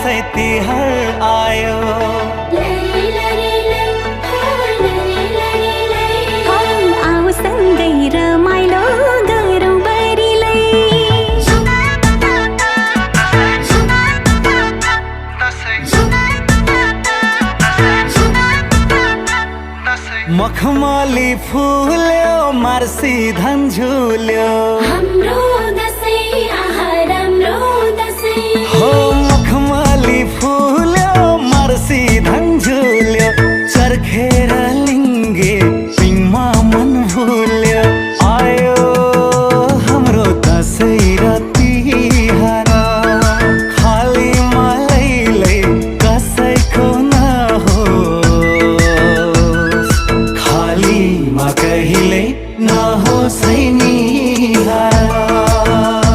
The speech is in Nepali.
दसैँ तिहार आयो। आऊ सँगै रमाइलो गरौँ बरिलै। मखमली फुल्यो, मार्सी धन झुल्यो, हाम्रो